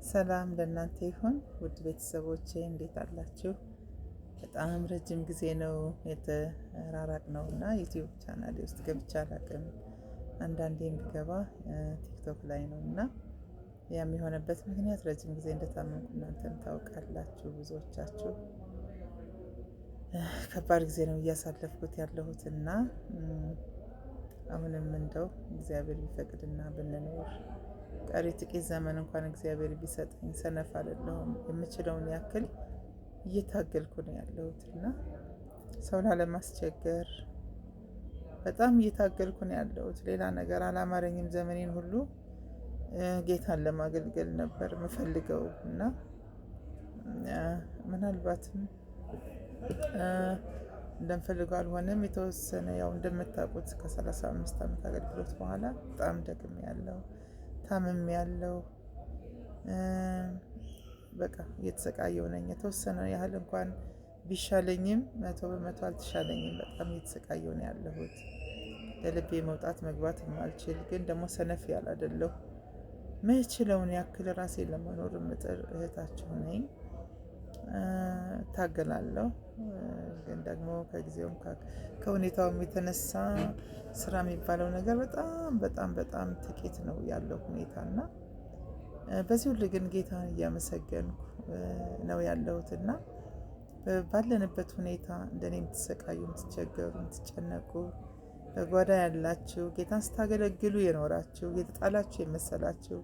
ሰላም ለእናንተ ይሁን ውድ ቤተሰቦቼ፣ እንዴት አላችሁ? በጣም ረጅም ጊዜ ነው የተራራቅ ነው እና ዩቲዩብ ቻናሌ ውስጥ ገብቼ አላቅም። አንዳንዴም ብገባ ቲክቶክ ላይ ነው እና ያም የሆነበት ምክንያት ረጅም ጊዜ እንደታመምኩ እናንተም ታውቃላችሁ። ብዙዎቻችሁ ከባድ ጊዜ ነው እያሳለፍኩት ያለሁት እና አሁንም እንደው እግዚአብሔር ቢፈቅድና ብንኖር ቀሪ ጥቂት ዘመን እንኳን እግዚአብሔር ቢሰጠኝ ሰነፍ አይደለሁም። የምችለውን ያክል እየታገልኩ ነው ያለሁት እና ሰው ላለማስቸገር በጣም እየታገልኩ ነው ያለሁት። ሌላ ነገር አላማረኝም። ዘመኔን ሁሉ ጌታን ለማገልገል ነበር የምፈልገው እና ምናልባትም እንደምፈልገው አልሆነም። የተወሰነ ያው እንደምታውቁት ከ35 ዓመት አገልግሎት በኋላ በጣም ደግሜ ያለው ታምም ያለው በቃ እየተሰቃየው ነኝ። የተወሰነ ያህል እንኳን ቢሻለኝም 100% አልተሻለኝም። በጣም እየተሰቃየው ነው ያለሁት። ለልቤ መውጣት መግባት የማልችል ግን ደግሞ ሰነፍ ያላደለሁ ምችለውን ያክል ራሴን ለመኖር ምጥር እህታችሁ ነኝ። እታገላለሁ። ግን ደግሞ ከጊዜውም ከሁኔታውም የተነሳ ስራ የሚባለው ነገር በጣም በጣም በጣም ጥቂት ነው ያለው ሁኔታ እና በዚህ ሁሉ ግን ጌታን እያመሰገንኩ ነው ያለሁት እና ባለንበት ሁኔታ እንደኔ የምትሰቃዩ፣ የምትቸገሩ፣ የምትጨነቁ በጓዳ ያላችሁ ጌታን ስታገለግሉ የኖራችሁ የተጣላችሁ የመሰላችሁ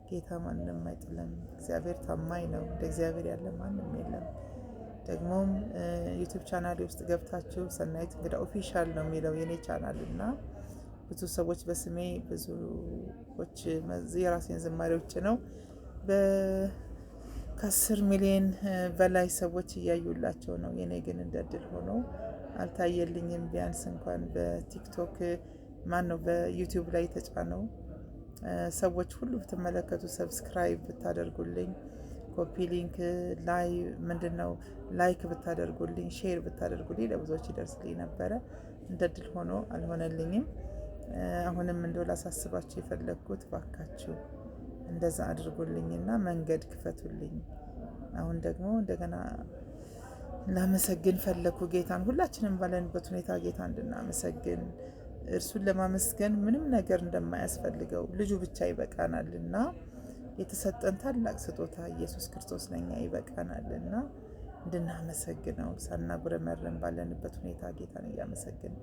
ጌታ ማንም አይጥልም። እግዚአብሔር ታማኝ ነው። እንደ እግዚአብሔር ያለ ማንም የለም። ደግሞም ዩቲዩብ ቻናሌ ውስጥ ገብታችሁ ሰናይት እንግዳ official ነው የሚለው የኔ ቻናል እና ብዙ ሰዎች በስሜ ብዙዎች የራሴን ዝማሬዎች ነው ከ10 ሚሊዮን በላይ ሰዎች እያዩላቸው ነው። የኔ ግን እንደ እድል ሆኖ አልታየልኝም። ቢያንስ እንኳን በቲክቶክ ማን ነው በዩቲዩብ ላይ የተጫነው ሰዎች ሁሉ ብትመለከቱ subscribe ብታደርጉልኝ፣ copy link ላይ ምንድን ነው like ብታደርጉልኝ፣ share ብታደርጉልኝ ለብዙዎች ይደርስልኝ ነበረ። እንደ እድል ሆኖ አልሆነልኝም። አሁንም እንደው ላሳስባችሁ የፈለግኩት ባካችሁ እንደዛ አድርጉልኝና መንገድ ክፈቱልኝ። አሁን ደግሞ እንደገና ላመሰግን ፈለግኩ ጌታን። ሁላችንም ባለንበት ሁኔታ ጌታ እንድናመሰግን እርሱን ለማመስገን ምንም ነገር እንደማያስፈልገው ልጁ ብቻ ይበቃናልና የተሰጠን ታላቅ ስጦታ ኢየሱስ ክርስቶስ ለኛ ይበቃናልና እንድናመሰግነው ሳናጉረመርም ባለንበት ሁኔታ ጌታን እያመሰግን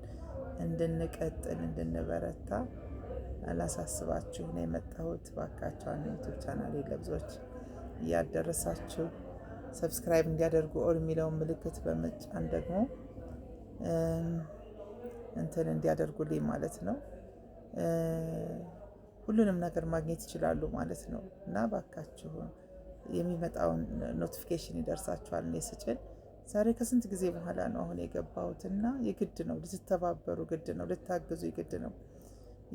እንድንቀጥል እንድንበረታ አላሳስባችሁ ነው የመጣሁት። ባካችሁ ዩቲዩብ ቻናሌ ለብዙዎች እያደረሳችሁ subscribe እንዲያደርጉ all የሚለውን ምልክት በመጫን ደግሞ እንትን እንዲያደርጉልኝ ማለት ነው። ሁሉንም ነገር ማግኘት ይችላሉ ማለት ነው እና ባካችሁ የሚመጣውን notification ይደርሳችኋል። እኔ ስጭን ዛሬ ከስንት ጊዜ በኋላ ነው አሁን የገባሁት እና የግድ ነው ልትተባበሩ፣ ግድ ነው ልታግዙ፣ ግድ ነው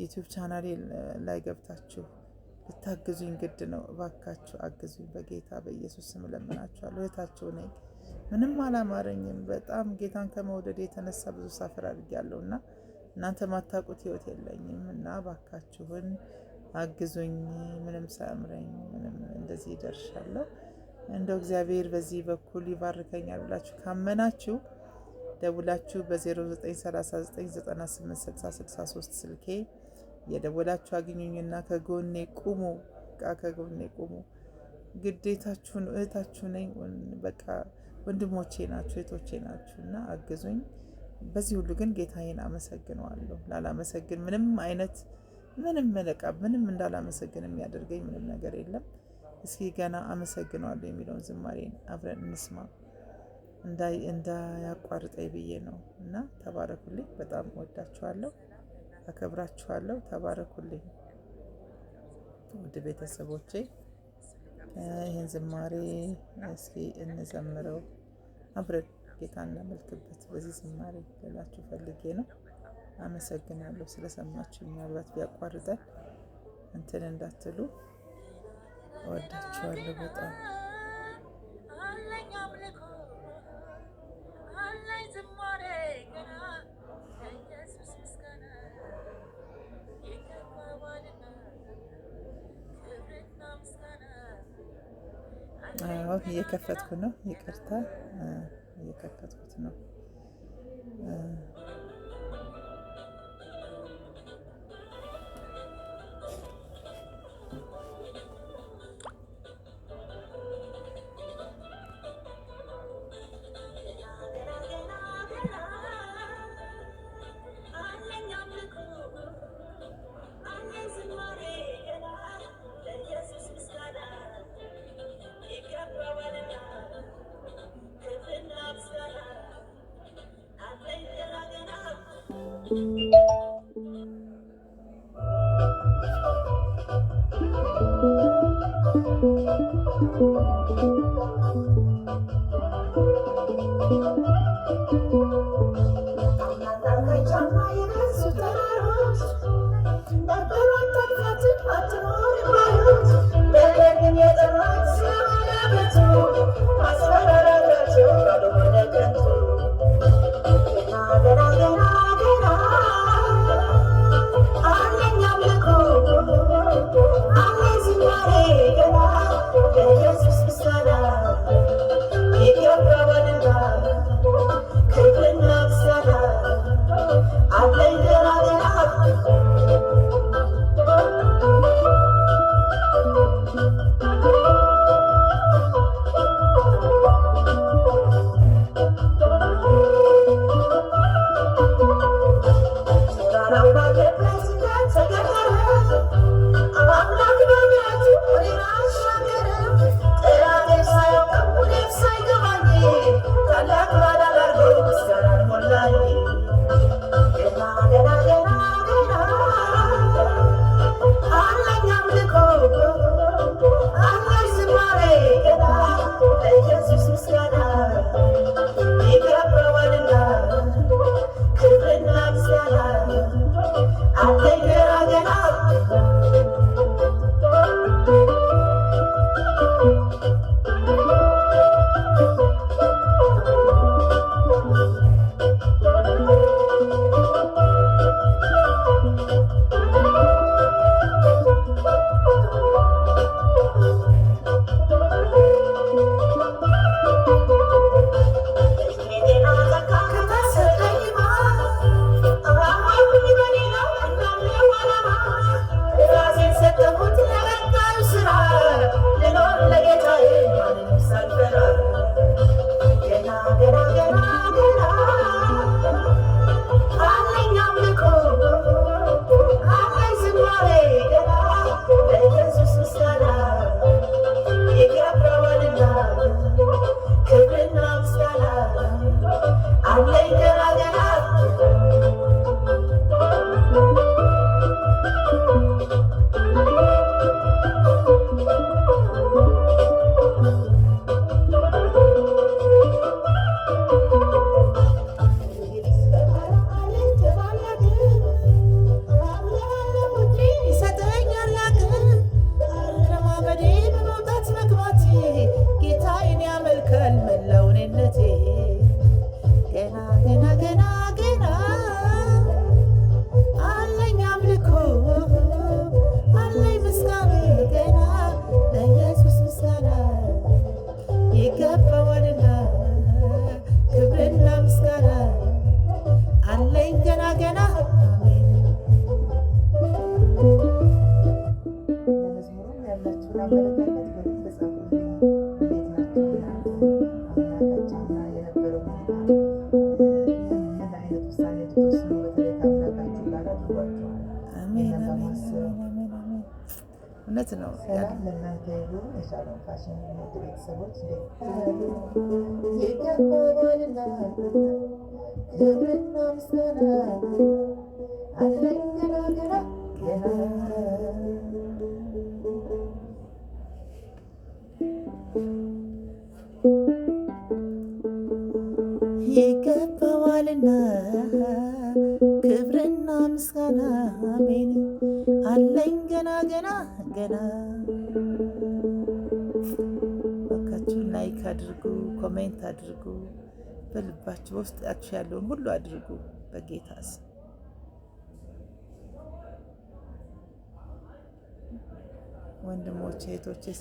ዩቲዩብ ቻናሌ ላይ ገብታችሁ ልታግዙኝ ግድ ነው። እባካችሁ አግዙኝ፣ በጌታ በኢየሱስ ስም እለምናችኋለሁ። እህታችሁ ነኝ። ምንም አላማረኝም። በጣም ጌታን ከመውደድ የተነሳ ብዙ suffer አድርጌያለሁ እና እናንተ ማታውቁት ህይወት የለኝም እና እባካችሁን አግዙኝ። ምንም ሳያምረኝ ምንም እንደዚህ ይደርሻለሁ። እንደው እግዚአብሔር በዚህ በኩል ይባርከኛል ብላችሁ ካመናችሁ ደውላችሁ በ0939986063 ስልኬ የደወላችሁ አግኙኝና ከጎኔ ቁሙ። በቃ ከጎኔ ቁሙ። ግዴታችሁን እህታችሁ ነኝ። በቃ ወንድሞቼ ናችሁ፣ እህቶቼ ናችሁ እና አግዙኝ። በዚህ ሁሉ ግን ጌታዬን አመሰግነዋለሁ። ላላመሰግን ምንም አይነት ምንም መለቃ ምንም እንዳላመሰግን የሚያደርገኝ ምንም ነገር የለም። እስኪ ገና አመሰግነዋለሁ የሚለውን ዝማሬን አብረን እንስማ። እንዳያቋርጠኝ ብዬ ነው እና ተባረኩልኝ። በጣም ወዳችኋለሁ፣ አከብራችኋለሁ። ተባረኩልኝ ውድ ቤተሰቦቼ። ይህን ዝማሬ እስኪ እንዘምረው አብረን ጌታ እናመልክበት በዚህ ዝማሬ ልላችሁ ፈልጌ ነው። አመሰግናለሁ ስለሰማችሁ። ምናልባት ቢያቋርጠን እንትን እንዳትሉ። እወዳችኋለሁ በጣም። አለኝ አምልኮ አለኝ ዝማሬ ገና ለኢየሱስ ምስጋና ይገባዋልና ክብርና ምስጋና። አዎ እየከፈትኩ ነው። ይቅርታ እየከፈትኩት ነው። ገና ገና ገና አለኝ አምልኮ አለኝ ዝማሬ ገና ለኢየሱስ ምስጋና ይገባዋልና ክብርና ምስጋና አለኝ ገና ገና። አምላካቻማ የበዙ ተራሮች ነበሩ አታልፋትም አትኖርም ባሉት፣ ነገር ግን የጠራት ስለሆነ ብርቱ ማስፈራራታቸው ባዶ ሆነ ከንቱ። ገና ገና ገና ገና አለኝ አምልኮ አለኝ ዝማሬ ገና ለኢየሱስ ምስጋና ይገባዋልና ክብርና ምስጋና አለኝ ገና ገና። ተራራው ባለበት እንደተገተረ አምላክ በምሕረቱ እኔን አሻገረ። ጠላቴም ሳያውቀው እኔም ሳይገባኝ ታላቅ ማዳን አድርጎ ምስጋናን ሞላኝ። ገና ገና ገና ገና አለኝ አምልኮ አለኝ ዝማሬ ገና ለኢየሱስ ምስጋና ይገባዋልና ክብርና ምስጋና አለኝ ገና ገና። እድሜ ጸጋ ከተሰጠኝማ አማልኩኝ በሌላው እንዳለው ዓላማ ራሴን ሰጠሁት ለቀጣዩ ስራ ልኖር ለጌታዬ ማንንም ሳልፈራ። ገና ገና ገና ገና አለኝ አምልኮ አለኝ ዝማሬ ገና ለኢየሱስ ምስጋና ይገባዋልና ክብርና ምስጋና አለኝ ገና ገና። ይሰጠኛል አቅም አረማመዴ በመውጣት መግባቴ ጌታዬን ያመልካል መላው እኔነቴ። ገና ገና ገና ገና አለኝ አምልኮ አለኝ ምስጋና ገና ለኢየሱስ ምስጋና ይገባዋልና ክብርና ምስጋና አለኝ ገና ገና። አሜን። ለመዝሙሩም ያላችሁን አመለካከት በግልጽ ጻፉልኝ። እንዴት ናችሁ እናንተ? አምላካችንና የነበረው ሁኔታ ምን አይነት ውሳኔ እንድትወስኑ በተለይ ከአምላካችሁ ጋር አድርጓችኋል? አሜን። ይህንን አሜን። በማሰብ አሜን አሜን። እውነት ነው። ሰላም ለእናንተ ይሁን። የሻሎም ፋሽን ውድ ቤተሰቦች እንዴት ይገባዋልና ክብርና ምስጋና አለኝ ገና ገና ገና። ይገባዋልና ክብርና ምስጋና አሜን አለኝ ገና ገና ገና። ባካችሁ like አድርጉ፣ comment አድርጉ፣ በልባችሁ በውስጣችሁ ያለውን ሁሉ አድርጉ በጌታ ስም። ወንድሞቼ እህቶቼ።